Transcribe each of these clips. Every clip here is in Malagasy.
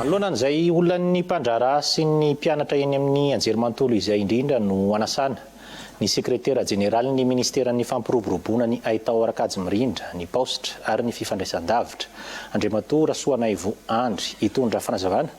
Manoloana an'izay olan'ny mpandraharaha sy ny mpianatra eny amin'ny anjerimanontolo izay indrindra no anasana ny sekretera jeneralin'ny ministeran'ny fampiroboroboana ny haitao ara-kajy mirindra, ny paositra ary ny fifandraisan-davitra, Andriamatoa Rasoanaivo Andry, hitondra fanazavana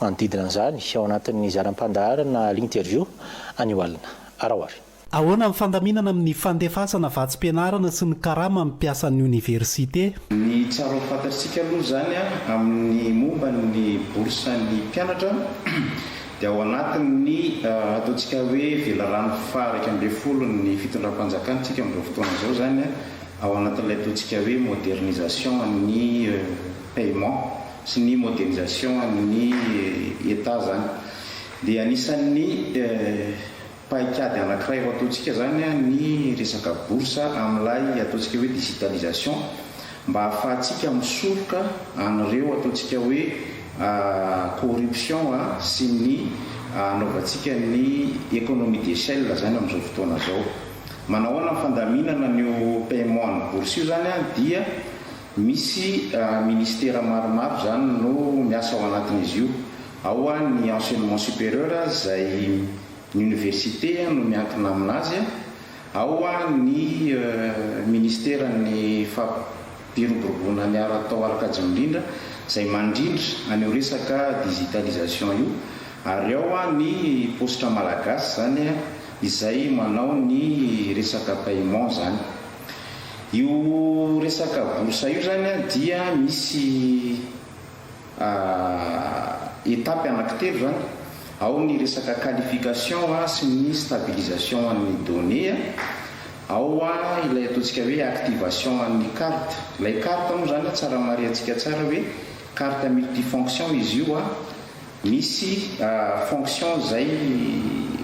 manodidina an'izany ao anatin'ny zaram-pandaharana L'interview anio alina. Araho ary. Ahoana ny fandaminana amin'ny fandefasana vatsim-pianarana sy ny karama amin'ny mpiasan'ny oniversite? Ny tsara ho fantatr'tsika aloha izany amin'ny momba ny bourse ny mpianatra dia ao anatin'ny ataontsika hoe velarano faha 11 ny fitondram-panjakana tsika amin'izao fotoana izao izany ao anatin'ilay ataontsika hoe modernisation ny paiement sy ny modernisation ny Etat izany dia anisan'ny Paikady anankiray ho ataontsika izany ny resaka bourse amin'ilay ataontsika hoe digitalisation mba ahafahantsika misoroka an'ireo ataontsika hoe corruption sy ny anaovantsika ny économie d'échelle izany amin'izao fotoana izao. Manahoana ny fandaminana an'io paiement an'ny bourse io izany dia misy ministera maromaro izany no miasa ao anatin'izy io. Ao ny enseignement supérieur izay ny université no miankina aminazy, ao ny ministeran'ny fampiroboroboana ny ara-atao ara-kajy mirindra izay mandrindra an'io resaka digitalisation io ary ao ny paositra malagasy izany izay manao ny resaka paiement izany. Io resaka bourse io izany dia misy Étape anankitelo izany, ao ny resaka qualification sy ny stabilisation an'ny données, ao ilay ataontsika hoe activation an'ny carte. Ilay carte moa izany tsara marihantsika tsara hoe carte multifonction izy io, misy fonction izay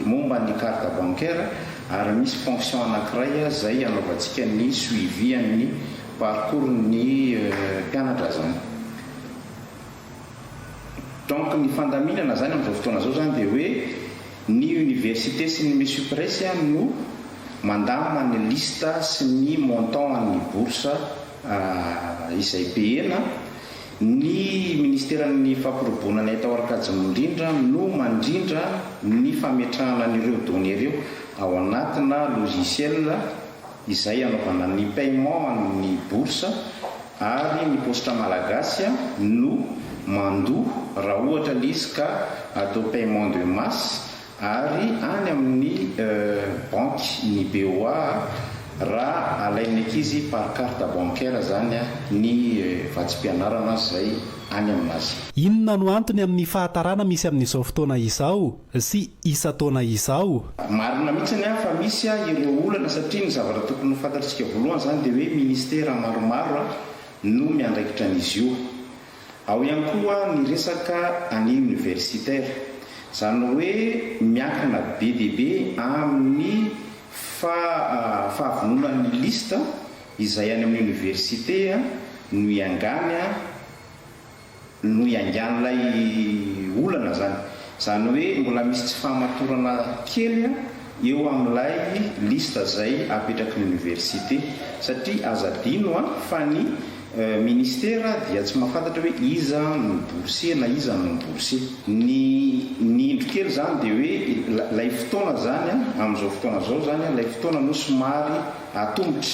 momba ny carte bancaire ary misy fonction anankiray izay anaovantsika ny suivi an'ny parcours ny mpianatra izany. Donc ny fandaminana zany amin'izao fotoana izao zany dia hoe ny université sy ny Mesupres no mandamina ny liste sy ny montant an'ny bourse izay payena, ny ministeran'ny fampirobona ny haitao ara-kajy mirindra no mandrindra ny fametrahana an'ireo données ireo ao anatina logiciel izay anaovana ny paiement an'ny bourse ary ny paositra malagasy no mandoa raha ohatra le izy ka atao paiement de masse ary any amin'ny banky ny BOA raha alain'ny ankizy par carte bancaire zany ny vatsim-pianarana zay any aminazy. Inona no antony amin'ny fahatarana misy amin'izao fotoana izao? sy isan-taona izao. Marina mihitsy ny ahy fa misy ireo olana satria ny zavatra tokony ho fantatr'isika voalohany izany dia hoe ministera maromaro no miandraikitra an'izy io. Ao ihany koa ny resaka année universitaire. Izany hoe miankina be dia be amin'ny fahavononan'ny liste izay any amin'ny université no iangany no iangan'ilay olana zany. Zany hoe mbola misy tsy fahamatorana kely eo amin'ilay liste zay apetraky ny université. Satria aza adino fa ny ministera dia tsy mahafantatra hoe iza no boursier na iza no non boursier. Ny ny indro kely zany dia hoe ilay fotoana zany amin'izao fotoana izao zany ilay fotoana no somary atomotra.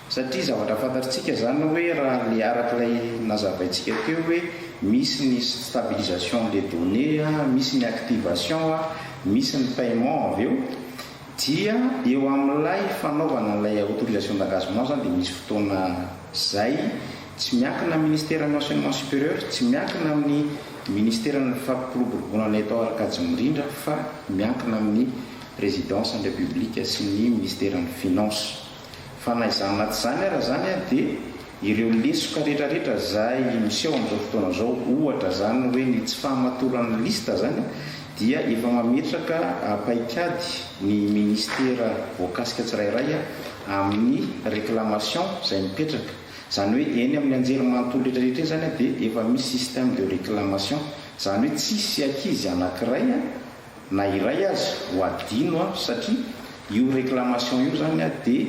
Satria zavatra fantatritsika zany hoe raha le arak'ilay nazavaintsika teo hoe misy ny stabilisation des données, misy ny activation, misy ny paiement avy eo, dia eo amin'ilay fanaovana an'ilay autorisation d'engagement zany dia misy fotoana zay tsy miankina amin'ny ministeran'ny enseignement supérieur, tsy miankina amin'ny ministeran'ny fampiroboroboana ny haitao ara-kajy mirindra fa miankina amin'ny présidence ny république sy ny ministeran'ny finance. Fa na izany na tsy izany ara izany dia ireo lesoka rehetra rehetra izay miseho amin'izao fotoana izao, ohatra izany hoe ny tsy fahamatoran'ny liste izany dia efa mametraka paikady ny ministera voakasika tsirairay amin'ny réclamation izay mipetraka. Izany hoe eny amin'ny anjery manontolo rehetra rehetra eny izany dia efa misy système de réclamation. Izany hoe tsisy ankizy anankiray na iray aza ho adino an satria io réclamation io zany an dia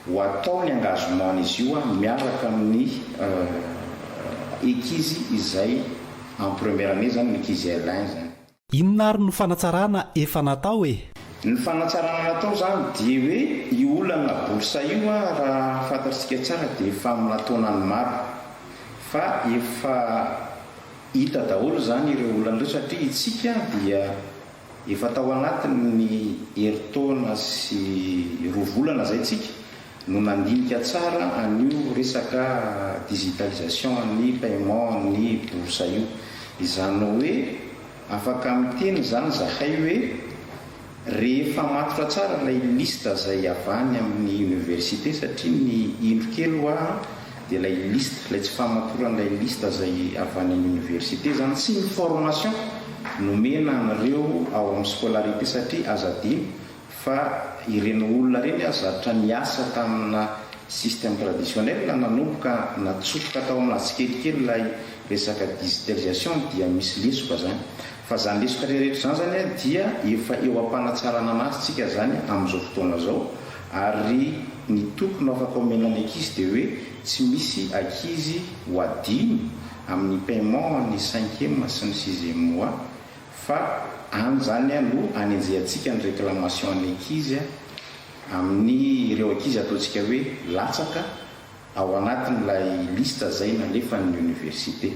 ho atao ny engagement an'izy io an miaraka amin'ny ankizy izay en première année zany ny ankizy L1 zany. Inona ary no fanatsarana efa natao e? Ny fanatsarana natao zany dia hoe io olana bourse io a, raha fantatsika tsara, dia efa amina taonany maro fa efa hita daholo zany ireo olana ireo, satria itsika dia efa tao anatin'ny herintaona sy 2 volana zay tsika no nandinika tsara an'io resaka digitalisation ny paiement ny bourse io. Izany hoe afaka miteny zany zahay hoe rehefa matotra tsara lay liste zay avany amin'ny université, satria ny indro kely hoa dia lay liste, lay tsy fahamatoran'lay liste zay avany amin'ny université zany sy ny formation nomena an'ireo ao amin'ny scolarité, satria azadino fa ireny olona reny azatra niasa tamina système traditionnel, nanomboka natsofoka tao aminazy kelikely lay resaka digitalisation, dia misy lesoka zany. Fa zany lesoka reherehetra zany zany a dia efa eo am-panatsarana anazy tsika zany amin'izao fotoana zao. Ary ny tokony afaka omena ny ankizy dia hoe tsy misy ankizy ho adino amin'ny paiement ny cinquième sy ny sixième mois, fa any zany a no anenjehantsika ny réclamation ny ankizy a amin'ny ireo ankizy ataontsika hoe latsaka ao anatin'ilay liste zay nalefa ny université.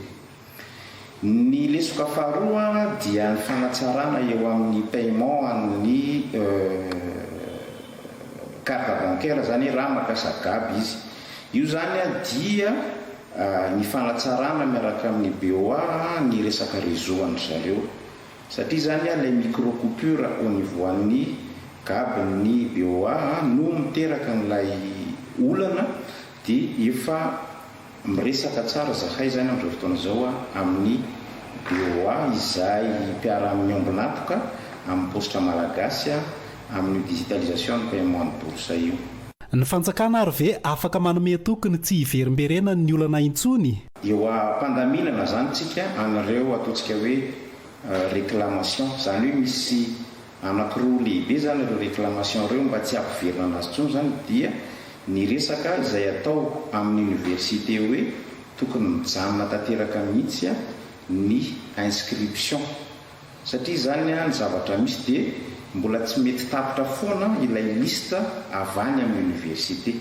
Ny lesoka faharoa dia ny fanatsarana eo amin'ny paiement amin'ny carte bancaire zany raha mampiasa GAB izy io zany a, dia ny fanatsarana miaraka amin'ny BOA ny resaka réseau andry zareo, satria zany a lay micro coupure au niveau an'ny GAB ny BOA no miteraka n'lay olana. Dia efa miresaka tsara zahay zany am'izao fotoana zao a amin'ny BOA izay mpiara-miombon'antoka amin'ny Paositra Malagasy a amin'ny digitalisation ny paiement ny bourse io. Ny fanjakana ary ve afaka manome tokony tsy hiverimberena ny olana intsony? Eo ampandaminana zany tsika an'ireo ataontsika hoe réclamation zany, hoe misy anankiroa lehibe zany ireo réclamation reo. Mba tsy ampiverina anazy ntsony zany dia ny resaka izay atao amin'ny université hoe tokony mijanona tanteraka mihitsy a ny inscription, satria zany a ny zavatra misy dia mbola tsy mety tapitra foana ilay liste avany amin'ny université,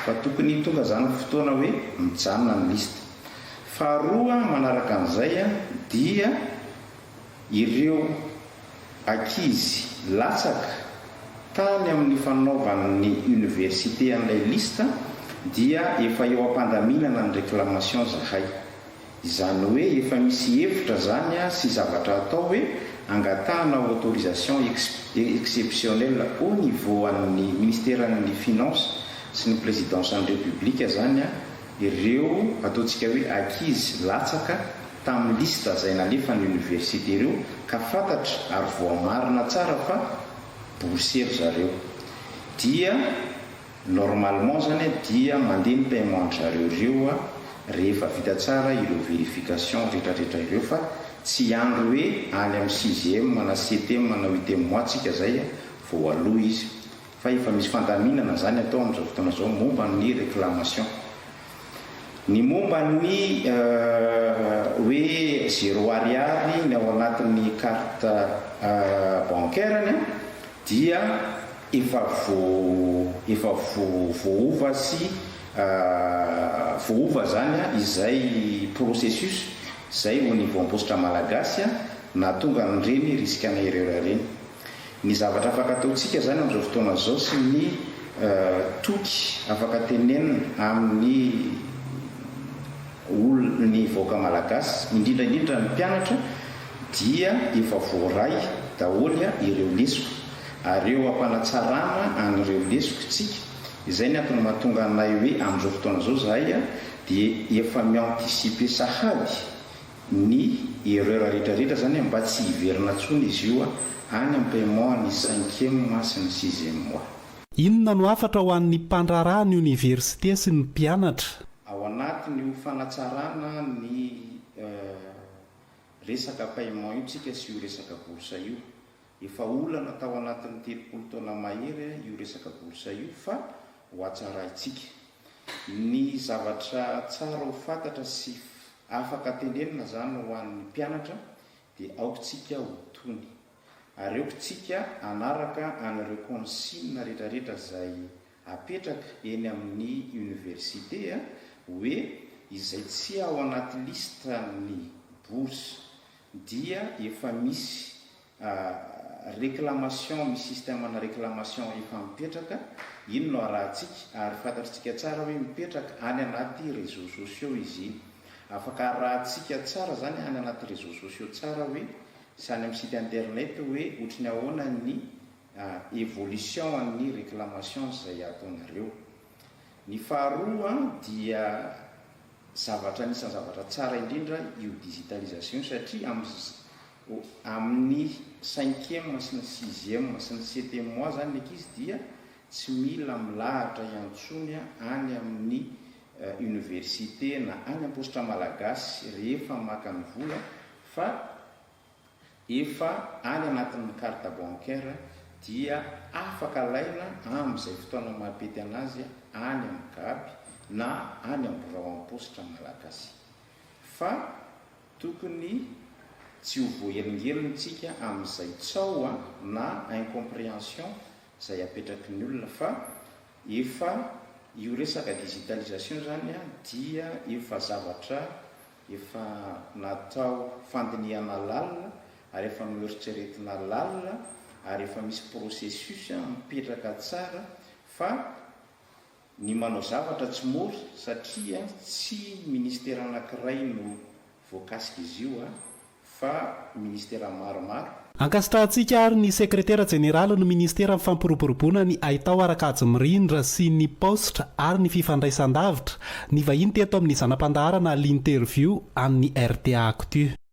fa tokony tonga zany fotoana hoe mijanona ny liste. Faharoa manaraka an'izay a dia ireo ankizy latsaka tany amin'ny fanaovan'ny université an'ilay liste dia efa eo ampandaminana ny réclamation zahay. Izany hoe efa misy hevitra zany a sy zavatra atao hoe angatahana autorisation exceptionnelle au niveau an'ny ministèren'ny Finance sy ny présidence an'ny République zany a ireo ataontsika hoe ankizy latsaka tamin'ny liste zay nalefa ny université ireo, ka fantatra ary voamarina tsara fa boursier zareo, dia normalement zany dia mandeha ny paiement zareo reo a rehefa vita tsara ireo vérification rehetrarehetra ireo, fa tsy andro hoe any amin'ny sixième na septième na huitième mois tsika zay a vao aloha izy, fa efa misy fandaminana zany atao amin'izao fotoana zao momba ny réclamation. Ny momba ny hoe zéro ariary ny ao anatin'ny carte bancaire ny dia efa vo efa vo voaova sy voaova zany a izay processus zay au niveau Paositra Malagasy a na tonga an'ireny risque ana erreur reny. Ny zavatra afaka ataontsika zany am'izao fotoana zao sy ny toky afaka tenenina amin'ny olo ny vahoaka malagasy, indrindra indrindra ny mpianatra, dia efa voaray daholy a ireo lesoka ary eo ampanatsarana an'ireo lesoka tsika. Izay ny antony mahatonga anay hoe am'izao fotoana zao zahay a dia efa mi-anticiper sahady ny erreur rehetrarehetra zany mba tsy hiverina ntsony izy io a any am paiement ny cinquième sy ny sixième mois. Inona no hafatra ho an'ny mpandraharaha ny université sy ny mpianatra? Ao anatin'io fanatsarana ny resaka paiement io tsika sy io resaka bourse io, efa olana tao anatin'ny 30 taona mahery io resaka bourse io, fa ho atsaraitsika. Ny zavatra tsara ho fantatra sy afaka tenenina zany ho an'ny mpianatra dia aoka tsika ho tony ary aoka tsika hanaraka an'ireo consigne rehetrarehetra zay apetraka eny amin'ny université hoe izay tsy ao anaty liste ny bourse dia efa misy réclamation, misy système na réclamation efa mipetraka ino no arahantsika. Ary fantatritsika tsara hoe mipetraka any anaty réseaux sociaux izy iny. Afaka arahantsika tsara zany any anaty réseaux sociaux tsara hoe sy any amin'ny site internet hoe ohatry ny ahoana ny évolution an'ny réclamation zay ataonareo. Ny faharoa dia zavatra anisan'ny zavatra tsara indrindra io digitalisation, satria amin'ny cinquième sy ny sixième sy ny septième mois zany ny ankizy dia tsy mila milahatra iantsony any amin'ny université na any am-paositra malagasy rehefa maka ny vola, fa efa any anatin'ny carte bancaire dia afaka alaina amin'izay fotoana mampety anazy any amin'ny GAB na any amin'ny birao am-paositra malagasy. Fa tokony tsy ho voahelingelina tsika amin'izay tsao na incompréhension zay apetraky ny olona, fa efa io resaka digitalisation zany dia efa zavatra efa natao fandinihana lalina ary efa noeritreretina lalina ary efa misy processus mipetraka tsara. Fa ny manao zavatra tsy mora, satria tsy ministera anankiray no voakasika izy io fa ministera maromaro. Ankasitrahantsika ary ny sekretera jeneralin'ny ministeran'ny fampiroboroboana ny haitao ara-kajy mirindra sy ny paositra ary ny fifandraisan-davitra, nivahiny teto amin'ny zana-pandaharana L'Interview an'ny rta Actu.